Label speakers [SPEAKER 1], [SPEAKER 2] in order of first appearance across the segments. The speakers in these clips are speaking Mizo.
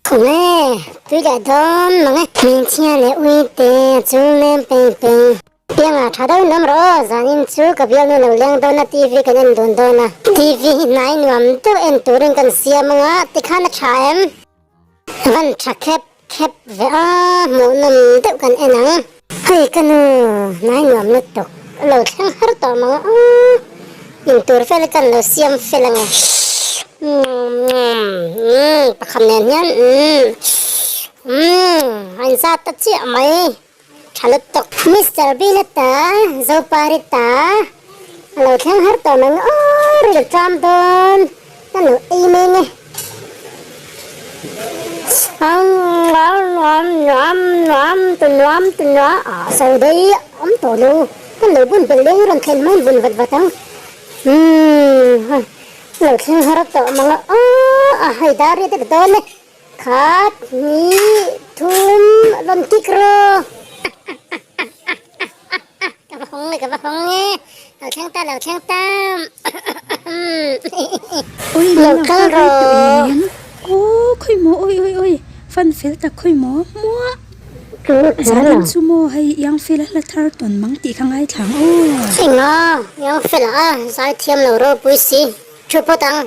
[SPEAKER 1] Khawng e, tui leh dawn mang e. Hmeichhia leh uite a chung leng peng peng. Pianga tha deuhin awm rawh aw, zanin chu ka bialnu lo leng dawn a TV kan en dun dawn a. TV hi hnai nuam deuh en turin kan siam anga tikhan a tha em? Van tha khep khep ve a, hmuhnawm deuh kan en ang. Hei ka nu, hnai nuam lutuk lo thleng har tawh mang a aw, intur vel kan lo siam fel ange. Umm pakhat nen hian umm umm a inzat ta chiah mai. Tha lutuk. Mister Bean a ta, Zopari ta, a lo thleng har tawh mai aw ril tram dawn ka lo ei mai nge. Nuam tu nuam tu nuam a so dei awm tawh lo kan lo bun belh leng rawn thlen hmain vun vat vat ang umm lo thleng har tawh mang aw a hei dar riat a dawn e. Khat, hnih, thum, rawn kik rawh. Ka va hawng e, ka va hawng e. Lo thleng ta, lo thleng ta.
[SPEAKER 2] Oi,
[SPEAKER 1] Lo
[SPEAKER 2] lo
[SPEAKER 1] kal
[SPEAKER 2] nghak rei tawh
[SPEAKER 1] rawh.
[SPEAKER 2] em? Aw, khawi maw, oi, oi, oi, fan fel tak khawi maw, muah. Zanin chu maw hei iang fel a hla thar tawn mang tih kha ngaithla ang aw.
[SPEAKER 1] Enga, iang fel a, zaithiam lo ropui si, thu phawt ang.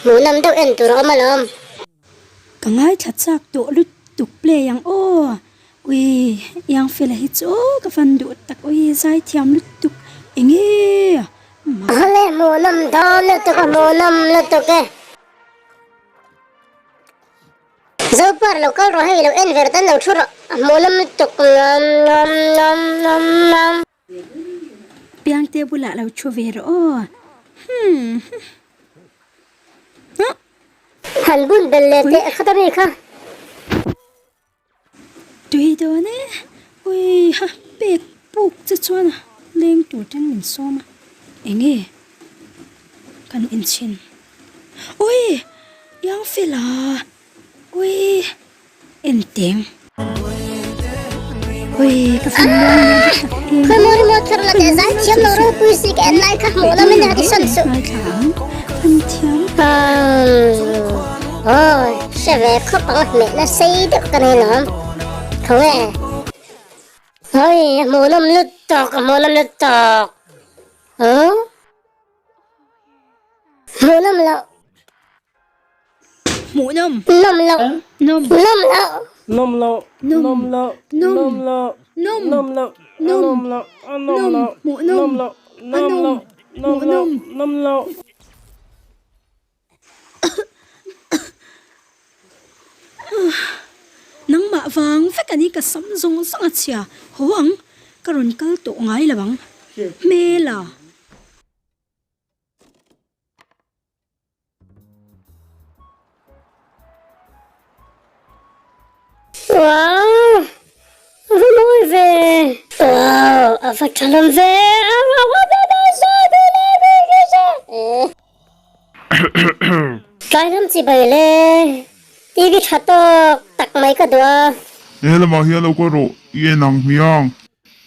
[SPEAKER 1] Hmuhnawm deuh en tur a awm alawm.
[SPEAKER 2] Ka ngaithla chak tawh lutuk play ang aw. Ui iang fela hi chu aw ka van duh tak ui zaithiam lutuk enge mah.
[SPEAKER 1] Awle hmuhnawm dawn lutuk a hmuhnawm lutuk e. Zopar lo kal rawh hei lo en ver tan lo thu rawh a hmuhnawm lutuk nom nom nom nom nom.
[SPEAKER 2] Piangte bulah lo thu ve rawh aw. Hmm. Huh.
[SPEAKER 1] Han bun bel leh teh kha ta mi kha.
[SPEAKER 2] Tui dawn e. Ui ha pek puk che chuan a leng tur ten min sawm a. Enge kan inchhin. Ui iang fel a. Ui engteng. Ui ka fan luang luang vek tak em.
[SPEAKER 1] Khawi maw remote kher la teh zai thiam lo ropui si ka en lai kha hmuh lo min hati sawn suh.
[SPEAKER 2] Ngaithla ang fan thiam.
[SPEAKER 1] Aw hre ve khawp ang hmeh na sei deuh ka nei lawm. Tho e. Oi a hmuhnawm lutuk a hmuhnawm lutuk. Huh? Hmuhnawm loh.
[SPEAKER 2] Hmuhnawm.
[SPEAKER 1] Nawm loh.
[SPEAKER 2] Nawm.
[SPEAKER 1] Nawm loh.
[SPEAKER 3] Nawm loh.
[SPEAKER 2] Nawm.
[SPEAKER 3] Nawm loh.
[SPEAKER 2] Nawm.
[SPEAKER 3] Nawm loh.
[SPEAKER 2] Nawm.
[SPEAKER 3] Nawm loh.
[SPEAKER 2] Nawm.
[SPEAKER 3] Nawm loh. Nawm
[SPEAKER 2] Nawm.
[SPEAKER 3] loh.
[SPEAKER 2] Hmuhnawm.
[SPEAKER 3] Nawm loh.
[SPEAKER 2] A
[SPEAKER 3] Nawm
[SPEAKER 2] nawm.
[SPEAKER 3] loh. Nawm loh.
[SPEAKER 2] Hmuhnawm.
[SPEAKER 3] Nawm loh.
[SPEAKER 2] Nangmah vang vek a ni ka sam zawng zawng a chhia. Haw ang. Ka rawn kal tawh ngai lo ang. Hmela.
[SPEAKER 1] Wow! A va mawi ve! Wow! A va tha hlawm ve! Tlai lam chi bai le TV tha tawk tak mai ka duh a.
[SPEAKER 4] He lamah hian lo kal rawh, i en ang hmiang.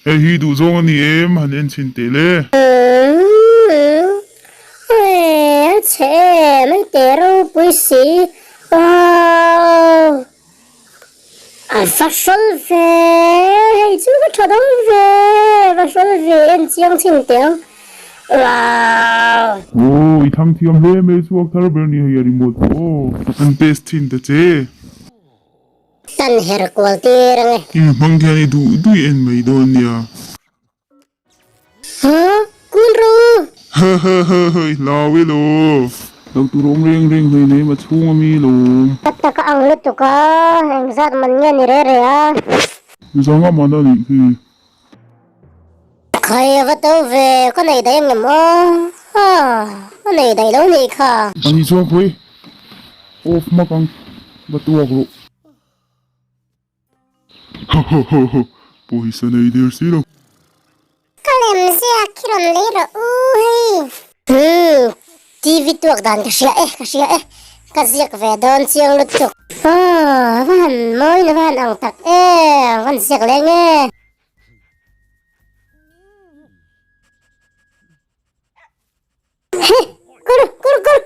[SPEAKER 4] Hei hi duhzawng a ni em? Han en chhin teh le.
[SPEAKER 1] Awi a chhe em hei teh ropui si aww a va hrawl ve hei chu va tha dawn ve va hrawl ve en chiang chhin teh ang wow.
[SPEAKER 4] Aw i thang thiam hle mai chhuak thar ber ni hei a remote pawh aw. An test thin ta che.
[SPEAKER 1] Tan her kual tir ang e.
[SPEAKER 4] I hmang khian i duh duh i en mai dawn nia.
[SPEAKER 1] Huh? Kun ru!
[SPEAKER 4] Hehehehei hlau i lo. Lo tur awm reng reng hlei nei ma chhung ami lawm.
[SPEAKER 1] Ka tak a ang lutuk a, engzat man nge ni re re a.
[SPEAKER 4] Zanga man a nih khi.
[SPEAKER 1] Khai a va to ve, ka nei daih angem aw? Haa, ka nei daih lo nih kha.
[SPEAKER 4] Ani chuan khawi off hmak ang, va tuak rawh. Hahahaha, pawisa nei der si lo.
[SPEAKER 1] Ka lem ziak khi rawn lei rawh u hei. Umm, TV tuak dan ka hria e, ka hria e. Ka ziak ve dawn chiang lutuk. Aw, va han mawi na va han ang tak e, va han ziak leng e. He, kal kal kal.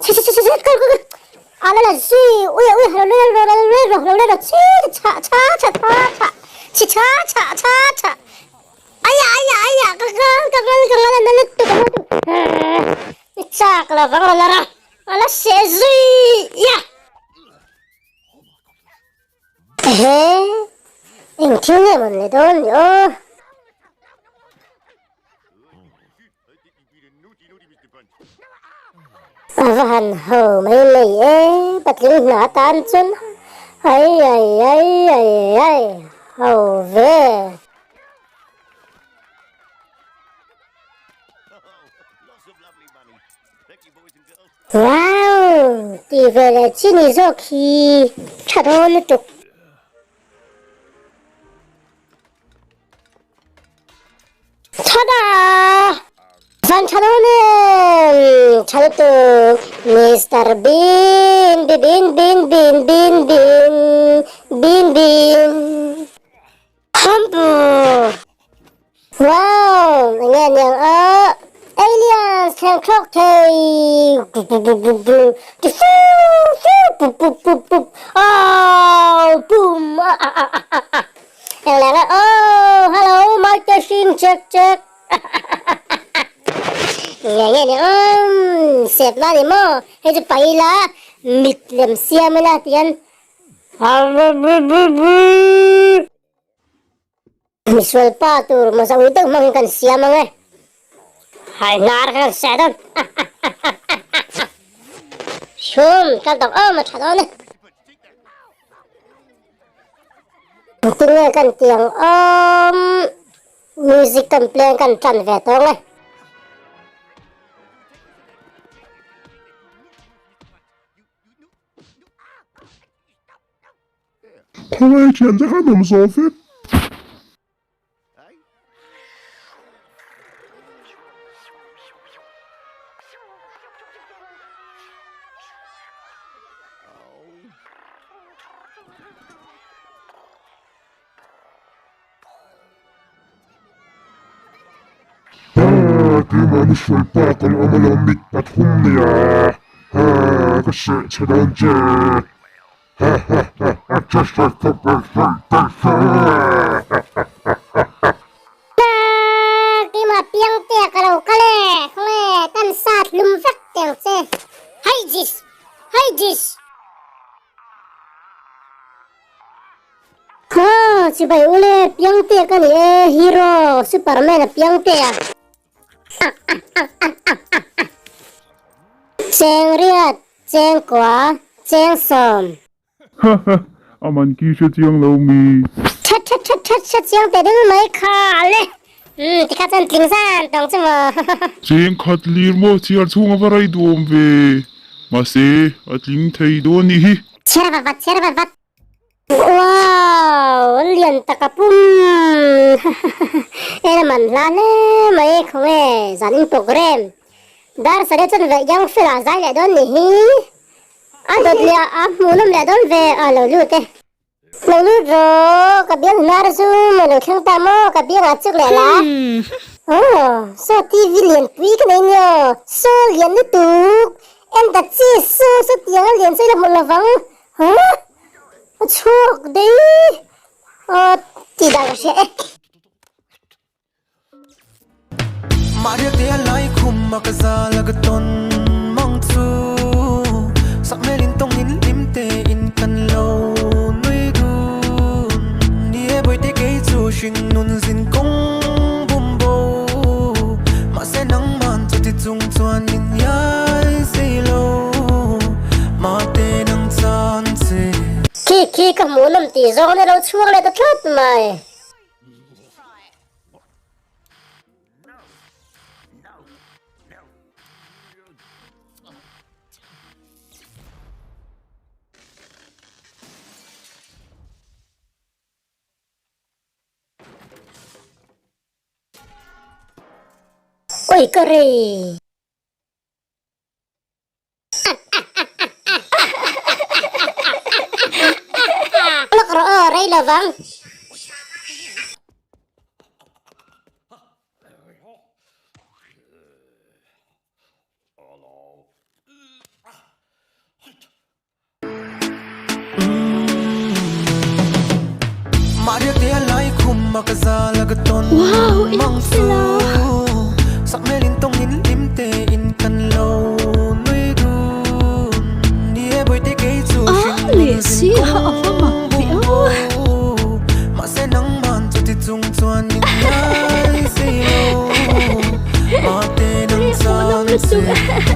[SPEAKER 1] Chhe chhe chhe chhe kal kal kal. Ala. la zui ui ui lo le ro lo le ro lo le ro chi cha cha cha cha cha chi cha cha cha cha Aiah aiah aiah ka ngal ka ngal ka ngal a na lutuk a lutuk i chak lo vang rawn a a la seh zui ia ehe eng thil nge mawn le dawn ni aw. A va han ho mai mai e patling hna atan chuan ai ai ai ai ai ho ve. Wow! Tih ve leh chi ni zawk hi tha dawn lutuk. Tada! Van tha dawn em! Tha lutuk! Mister Bean, bi bin bin bin bin bin bin bin. Humpu! Wow! Enge aniang a? Aliens thleng thlawk thei! Ti fu fu pup pup pup pup Aww! Boom! Ah ah ah ah ah England a Oh! Hello! Mic testing check check Nge nge ni umm sep na ni maw hei chu pai ila mit lem siam ila tihian Misual pa tur mawza ui deuh hmang in kan siam ang e. Hai hnar kha kan seh dawn. Chhum kal tawk awm a tha dawn e. Tinge kan tiang awm music kan play kan tan ve tawng e.
[SPEAKER 4] Khawngaih thian te khan awm zawh vek. Haa keimah ni hruai pa ka lo awm alawm mit pathum nia haa ka seh chhe dawn che ha ha ha ha che hre hre hre hre hre hre ha ha ha ha ha.
[SPEAKER 1] Haa keimah piang te ka lo kal e khawnge kan sat hlum vek teng che hai jis hai jis. Haa chibai ule piangte ka ni e hero superman a piangte a Cheng riat cheng kua cheng sawm.
[SPEAKER 4] Ha ha a man ki hre chiang lo mi.
[SPEAKER 1] That that that that hre chiang teh deuh mai kha le umm tikha chuan tling zan tawng chu maw.
[SPEAKER 4] Cheng khat lir maw chhiar chhung a va rei duhawm ve mahse a tling thei dawn nih hi.
[SPEAKER 1] Chhiar vat vat chhiar vat vat. Wow! An lian tak a pum! En a man hla hle mai khawnge zan in program dar sarih chuan ve young fella zai leh dawn nih hi a dawt leh a hmuhnawm leh dawn ve a lo lut e. Lo lut rawh ka biang hnar chu maw lo thleng ta maw ka biangah chuk leh la. Aw saw TV lian pui ka nei nia saw lian lutuk en ta chi saw saw tiang a lian chu i la hmu lovang. Huh? A chhuak daih a tih dan ka hria e.
[SPEAKER 5] Mah riak te a lai khum a ka zal a ka tawn mang chu Sak hmel in tawng in lim te in kan lo nui dun Ni e bawihte kei chu hring nun zin kawng bum bo Mahse nangman chuti chung chuan min iai sei lo Mate nang chan che.
[SPEAKER 1] Khi khi ka hmuh nawm tih zawng ni lo chhuak leh ta tlat mai. Oi ka rei. Lawk rawh aw rei lovang.
[SPEAKER 2] Wow in fel a. A leh si a a va mak ve aw. Hmuhnawm lutuk.